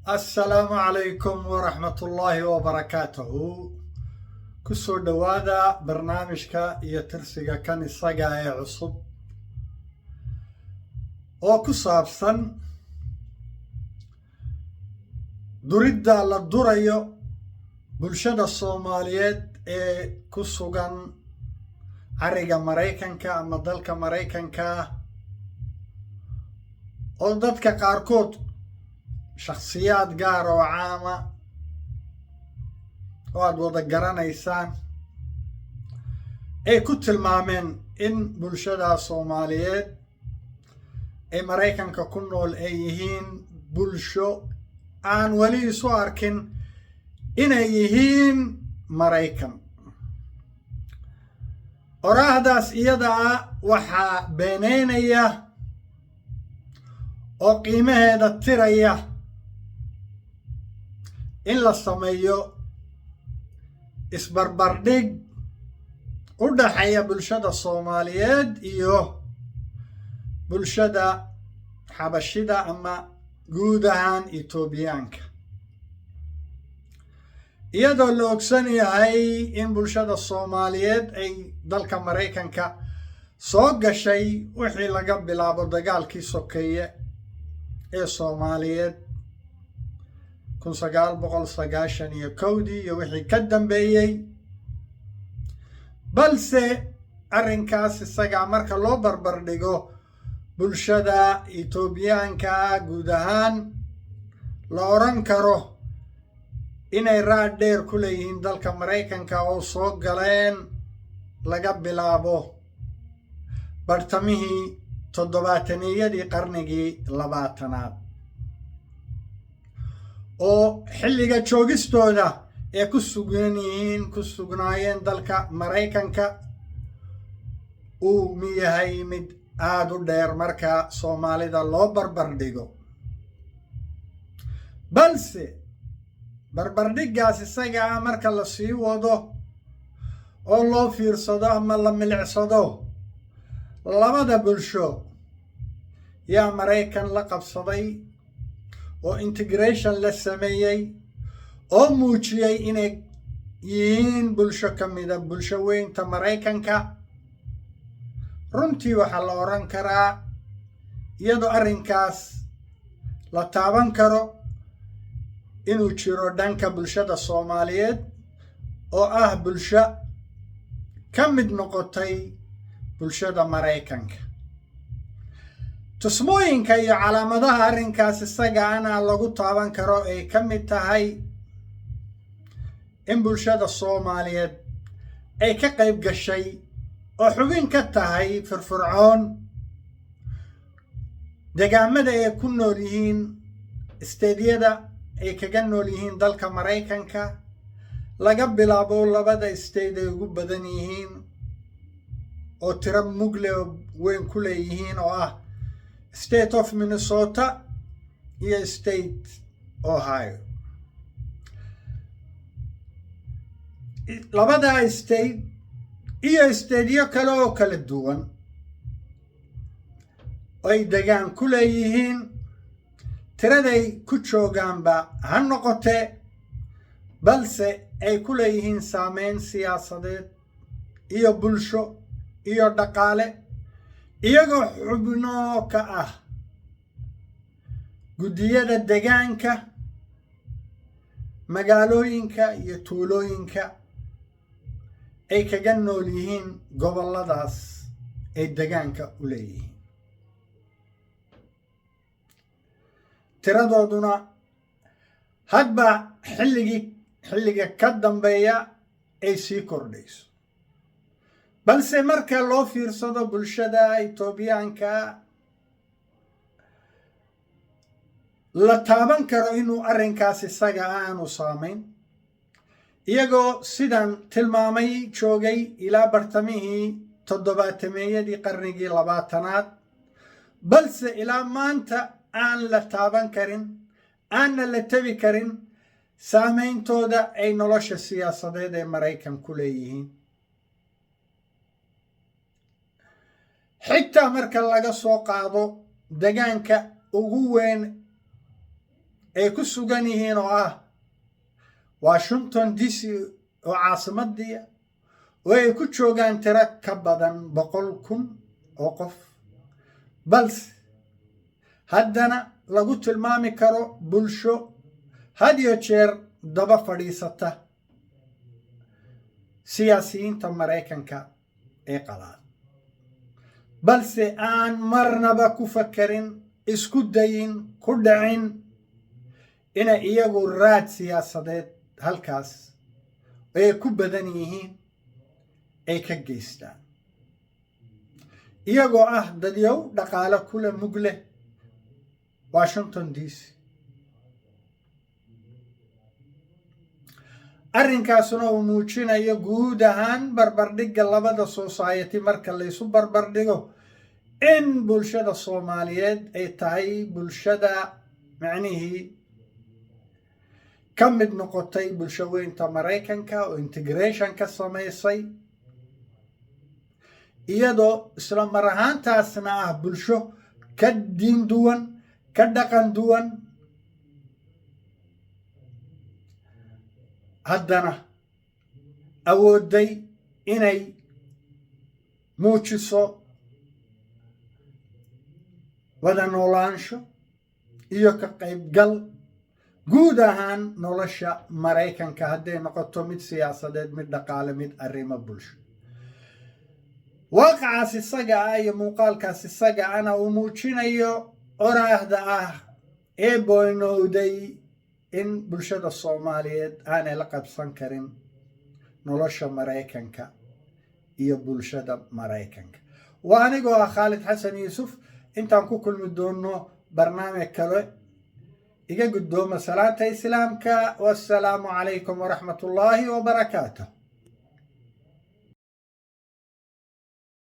Assalaamu calaykum waraxmatullaahi wabarakaatuhu. Kusoo dhowaada barnaamijka iyo tirsiga kan isaga ee cusub oo ku saabsan duridda la durayo bulshada Soomaaliyeed ee ku sugan cariga Maraykanka ama dalka Maraykanka, oo dadka qaarkood shakhsiyaad gaar oo caama oo aad wada garanaysaan ay ku tilmaameen in bulshada Soomaaliyeed ee Maraykanka ku nool ay yihiin bulsho aan weli isu arkin inay yihiin Maraykan. Oraahdaas iyadaa waxaa beeneynaya oo qiimaheeda tiraya in la sameeyo isbarbardhig u dhaxeeya bulshada Soomaaliyeed iyo bulshada Xabashida ama guud ahaan Etoobiyaanka, iyadoo la ogsan yahay in bulshada Soomaaliyeed ay dalka Maraykanka soo gashay wixii laga bilaabo dagaalkii sokeeye ee Soomaaliyeed 1991-dii iyo wixii ka dambeeyey. Balse arrinkaas isagaa marka loo barbar dhigo bulshada Etoobiyaanka guud ahaan, la odhan karo inay raad dheer ku leeyihiin dalka Maraykanka oo soo galeen laga bilaabo bartamihii toddobaataniyadii qarnigii 20aad, oo xilliga joogistooda ee ku sugan yihiin ku sugnaayeen dalka Maraykanka uu mi yahay mid aada u dheer marka Soomaalida loo barbar dhigo. Balse barbardhiggaas isagaa marka la sii wado oo loo fiirsado ama la milicsado labada bulsho yaa Maraykan la qabsaday oo integration la sameeyey oo muujiyey inay yihiin bulsho ka mida bulsho weynta Maraykanka, runtii waxaa la odhan karaa, iyadoo arrinkaas la taaban karo inuu jiro dhanka bulshada Soomaaliyeed oo ah bulsho ka mid noqotay bulshada Maraykanka. Tusmooyinka iyo calaamadaha arrinkaas isagaana lagu taaban karo ay ka mid tahay in bulshada Soomaaliyeed ay ka qayb gashay oo xubin ka tahay firfircoon degaamada ay ku nool yihiin, state-yada ay kaga nool yihiin dalka Maraykanka, laga bilaabo labada state ay ugu badan yihiin oo tiro mugle weyn ku leeyihiin, oo ah State of Minnesota iyo State Ohio. Labadaa state iyo state-yo kale oo kala duwan ay degaan ku leeyihiin, tiraday ku joogaanba ha noqotee, balse ay ku leeyihiin saameyn siyaasadeed iyo bulsho iyo dhaqaale, iyagoo xubno ka ah guddiyada degaanka magaalooyinka iyo tuulooyinka ay kaga nool yihiin gobolladaas ay degaanka u leeyihiin. Tiradooduna hadba xilligii xilliga ka dambeeya ay sii kordhayso. Balse marka loo fiirsado bulshada Etoobiyaanka, la taaban karo inuu arrinkaas isaga aanu saamayn, iyagoo sidan tilmaamay joogay ilaa bartamihii toddobaatameeyadii qarnigii 20aad, balse ilaa maanta aan la taaban karin, aanna la tebi karin saameyntooda ay nolosha siyaasadeed ee Maraykan ku leeyihiin. Xitaa marka laga soo qaado degaanka ugu weyn ay ku sugan yihiin, oo ah Washington DC oo caasimaddiia, oo ay ku joogaan tiro ka badan 100,000 oo qof, balse haddana lagu tilmaami karo bulsho had iyo jeer daba fadhiisata siyaasiyiinta Maraykanka ee qalaad, balse aan marnaba ku fakerin, isku dayin, ku dhicin inay iyagu raad siyaasadeed halkaas ay ku badan yihiin ay ka geystaan, iyagoo ah dadyow dhaqaale kule mug leh Washington DC. Arrinkaasuna uu muujinayo guud ahaan barbardhigga labada society marka laysu barbardhigo, in bulshada Soomaaliyeed ay tahay bulshada macnihii ka mid noqotay bulsho weynta Maraykanka oo integration ka samaysay, iyadoo isla mar ahaantaasna ah bulsho ka diin duwan, ka dhaqan duwan, haddana awooday inay muujiso wada noolaansho iyo ka qaybgal guud ahaan nolosha Maraykanka, hadday noqoto mid siyaasadeed, mid dhaqaale, mid arrimo bulsho. Waaqacaas isaga ah iyo muuqaalkaas isaga ana uu muujinayo oraahda ah ee boynowday in bulshada Soomaaliyeed aanay la qabsan karin nolosha Maraykanka iyo bulshada Maraykanka. Waa anigoo ah Khaalid Xasan Yuusuf. Intaan ku kulmi doono barnaamij kale, iga guddooma salaanta islaamka. Wassalaamu calaykum waraxmat ullaahi wabarakaatuh.